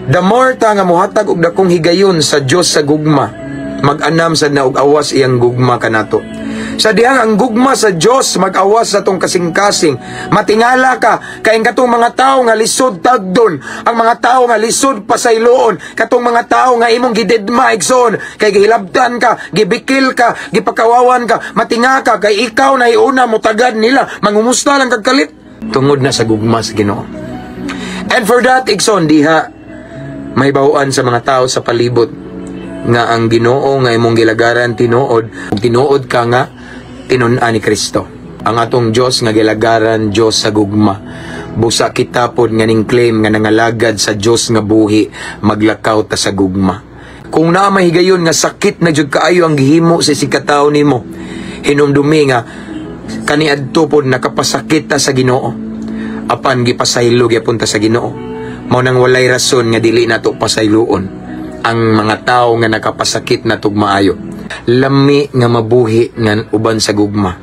The more ta nga muhatag og dakong higayon sa Dios sa gugma, mag-anam sad na og awas iyang gugma kanato. Sa dihang ang gugma sa Dios mag-awas sa atong kasing-kasing, matingala ka kay ang katong mga tawo nga lisod tagdon, ang mga tawo nga lisod pasayloon, katong mga tawo nga imong gidedma, igsoon, kay gihilabtan ka, gibikil ka, gipakawawan ka, matinga ka kay ikaw na iuna mo tagad nila, mangumusta lang kag kalit tungod na sa gugma sa Ginoo. And for that, igsoon, diha may bawaan sa mga tao sa palibot nga ang Ginoo nga imong gilagaran tinuod, ug tinuod ka nga tinun-an ni Kristo. Ang atong Dios nga gilagaran, Dios sa gugma. Busa kita pod nga ning claim nga nangalagad sa Dios nga buhi, maglakaw ta sa gugma. Kung naa may higayon nga sakit na jud kaayo ang gihimo sa isigkatawo nimo, hinumdumi nga kaniadto pod nakapasakit ta sa Ginoo. Apan gipasaylo gyapon ta sa Ginoo. Mao nang walay rason nga dili nato pasayloon ang mga tao nga nakapasakit na maayo. Lami nga mabuhi nga uban sa gugma.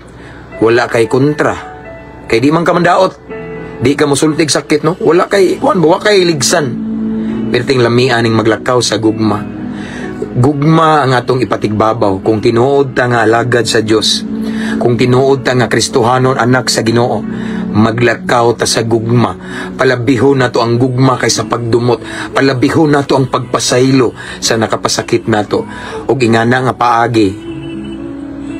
Wala kay kontra. Kay di man ka mandaot. Di ka musultig sakit, no? Wala kay kuan ba, wa kay ligsan. Perting lami aning maglakaw sa gugma. Gugma ang atong ipatigbabaw kung tinuod ta nga alagad sa Dios. Kung tinuod ta nga Kristohanon, anak sa Ginoo, maglakaw ta sa gugma. Palabihon nato ang gugma kaysa pagdumot. Palabihon nato ang pagpasaylo sa nakapasakit nato. Ug ingana nga paagi,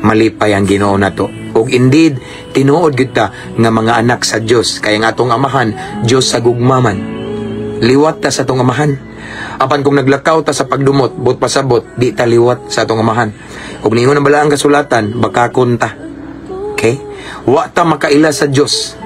malipay ang Ginoo nato. Ug indeed, tinuod gyud ta nga mga anak sa Dios. Kay ang atong amahan, Dios sa gugma man. Liwat ta sa atong amahan. Apan kung naglakaw ta sa pagdumot, buot pasabot, di ta liwat sa atong amahan. Ug ningon ang balaang kasulatan, bakakon ta. Okay? Wa ta makaila sa Dios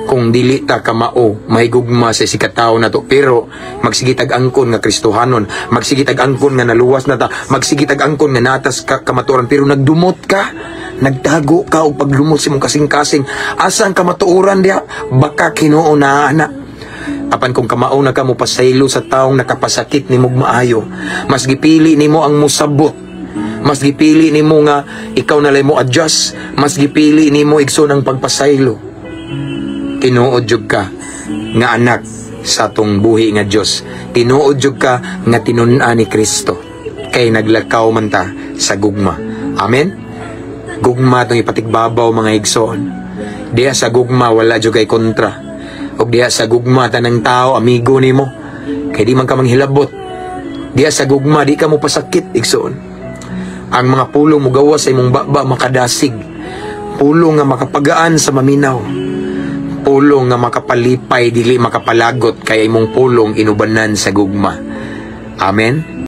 kung dili ta kamao mahigugma sa isigkatawo nato, pero magsige tag angkon nga Kristohanon, magsige tag angkon nga naluwas na ta, magsige tag angkon nga natas ka kamatuoran, pero nagdumot ka, nagtago ka og paglumot sa imong kasing-kasing, asa ang kamatuoran diha? Baka Ginoo na ana. Apan kung kamao na ka mo pasaylo sa taong nakapasakit nimo og maayo, mas gipili nimo ang musabot, mas gipili nimo nga ikaw na mo adjust, mas gipili nimo, igsoon, ang pagpasaylo, tinuod jud ka nga anak sa atong buhi nga Dios. Tinuod jud ka nga tinun-an ni Kristo kay naglakaw man ta sa gugma. Amen. Gugma atong ipatigbabaw, mga igsoon. Diha sa gugma wala jud kay kontra. Ug diha sa gugma tanang tao amigo nimo kay di man ka manghilabot. Diha sa gugma di ka mo pasakit, igsoon. Ang mga pulong mo gawas sa imong baba makadasig, pulong nga makapagaan sa maminaw, pulong nga makapalipay, dili makapalagot, kay imong pulong inubanan sa gugma. Amen.